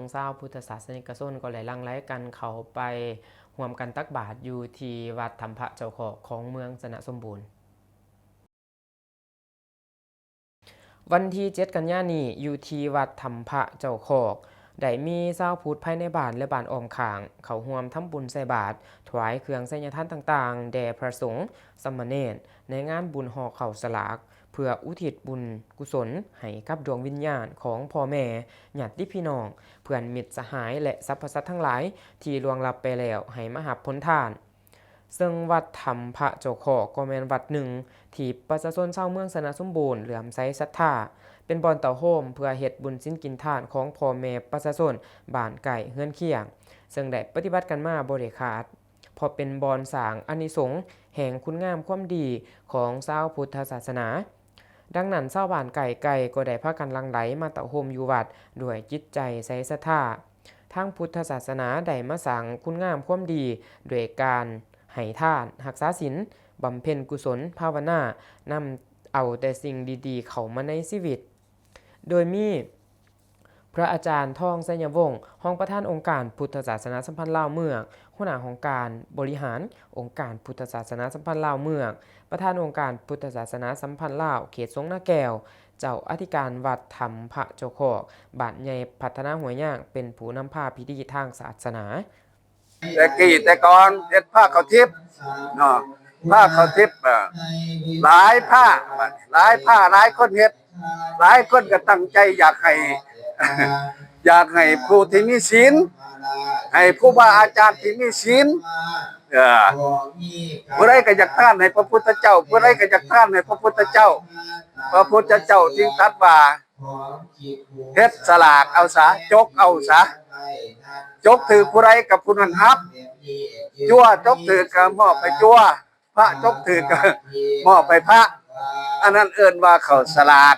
ງຊາວພຸດທະສາສະນິກະຊົນກໍໄດ້ຫຼັ່ງໄຫຼກັນເຂົ້າໄປຮ່ວມກັນຕັກບາດຢູ່ທີ່ວັດຖ້ຳພະເຈົ້າຄອກຂອງເມືອງຊະນະສົມບູນ. ວັນທີເຈັດກັນຍານີ້ ຢູ່ທີ່ວັດຖ້ຳພະເຈົ້າຄອກ ໄດ້ມີຊາວພຸດພາຍໃນບ້ານ ແລະ ບ້ານອ້ອມຂ້າງ ເຂົ້າຮ່ວມທຳບຸນໃສ່ບາດ ຖວາຍເຄື່ອງໄສຍະທານຕ່າງໆ ແດ່ພະສົງ ສາມະເນນ ໃນງານບຸນຫໍ່ເຂົ້າສະຫຼາກ ເພື່ອອຸທິດບຸນກຸສົນໃຫ້ກັບດວງວິນຍານຂອງພໍ່ແມ່ ຍາດຕິພີ່ນ້ອງ ເພື່ອນມິດສະຫາຍ ແລະ ສັບພະສັດທັງຫຼາຍທີ່ລ່ວງລັບໄປແລ້ວ ໃຫ້ມາຮັບຜົນທານ. ເຊິ່ງວັດຖ້ຳພະເຈົ້າຄອກກໍແມ່ນວັດໜຶ່ງທີ່ປະຊາຊົນຊາວເມືອງຊະນະສົມບູນເຫຼື້ອມໃສສັດທາ ເປັນບ່ອນເຕົ້າໂຮມເພື່ອເຮັດບຸນສິນກິນທານຂອງພໍ່ແມ່ປະຊາຊົນບ້ານໃກ້ເຮືອນຄຽງ ເຊິ່ງໄດ້ປະຕິບັດກັນມາບໍ່ໄດ້ຂາດ ເພາະເປັນບ່ອນສ້າງອານິສົງແຫ່ງຄຸນງາມຄວາມດີຂອງຊາວພຸດທະສາສະໜາ. ດັ່ງນັ້ນ ຊາວບ້ານໃກ້ໆກໍໄດ້ພາກັນຫຼັ່ງໄຫຼມາເຕົ້າໂຮມຢູ່ວັດດ້ວຍຈິດໃຈໃສສັດທາ. ທາງພຸດທະສາສະໜາໄດ້ມາສ້າງຄຸນງາມຄວາມດີດ້ວຍການໃຫ້ທານ, ຮັກສາສິນ, ບຳເພັນກຸສົນ, ພາວະນາ, ນຳເອົາແຕ່ສິ່ງດີໆເຂົ້າມາໃນຊີວິດ. ໂດຍມີ ພະອາຈານ ທອງ ໄຊຍະວົງ ຮອງປະທານອົງການພຸດທະສາສະໜາສຳພັນລາວເມືອງ, ຫົວໜ້າຫ້ອງການບໍລິຫານອົງການພຸດທະສາສະໜາສຳພັນລາວເມືອງ, ປະທານອົງການພຸດທະສາສະໜາສຳພັນລາວເຂດສົງນາແກ້ວ, ເຈົ້າອະທິການວັດຖ້ຳພະເຈົ້າຄອກ, ບ້ານໃຫຍ່ພັດທະນາຫ້ວຍຍາງ ເປັນຜູ້ນຳພາພິທີທາງສາສະໜາ. ແຕ່ກີ້ແຕ່ກ່ອນເຮັດພະເຂົ້າທິບເນາະ ພະເຂົ້າທິບ ເອີ ຫຼາຍພະ ຫຼາຍພະ ຫຼາຍຄົນເຮັດ ຫຼາຍຄົນກໍຕັ້ງໃຈຢາກໃຫ້ ຢາກໃຫ້ຜູ້ທີ່ມີສິນ ໃຫ້ຄູບາອາຈານທີ່ມີສິນ ເອີ ຜູ້ໃດກໍຢາກທານໃຫ້ພະພຸດທະເຈົ້າ ຜູ້ໃດກໍຢາກທານໃຫ້ພະພຸດທະເຈົ້າ ພະພຸດທະເຈົ້າຈຶ່ງຕັດວ່າ ເຮັດສະຫຼາກເອົາຊະ ຈົກເອົາຊະ ຈົກຖືກຜູ້ໃດກັບຜູ້ນັ້ນຮັບ ຈົວຈົກຖືກກໍມອບໃຫ້ຈົວ ພະຈົກຖືກກໍມອບໃຫ້ພະ ອັນນັ້ນເອີ້ນວ່າເຂົ້າສະຫຼາກ